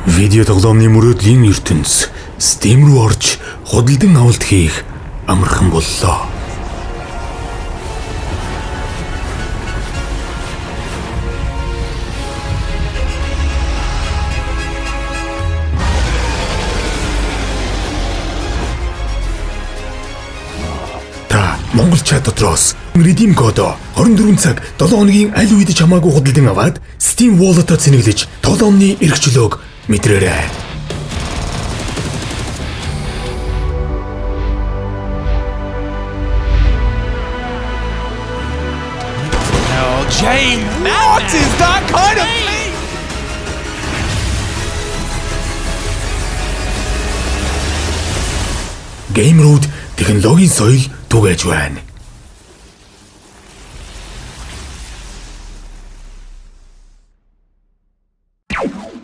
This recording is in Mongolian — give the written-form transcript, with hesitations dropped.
Видео тоглоомны мөрөөдлийн ертөнц Steam руу орж худалдан авалт хийх амархан боллоо. Та Монгол чат дотроос redeem кодоо 24 цаг 7 хоногийн аль үед ч хамаагүй худалдан аваад Steam Wallet-о цэнэглэж тоглоомны эрх чөлөөг мэдрээрэй. Jane, what is that kind of thing? Gamerule технологийн соёл түгээж байна.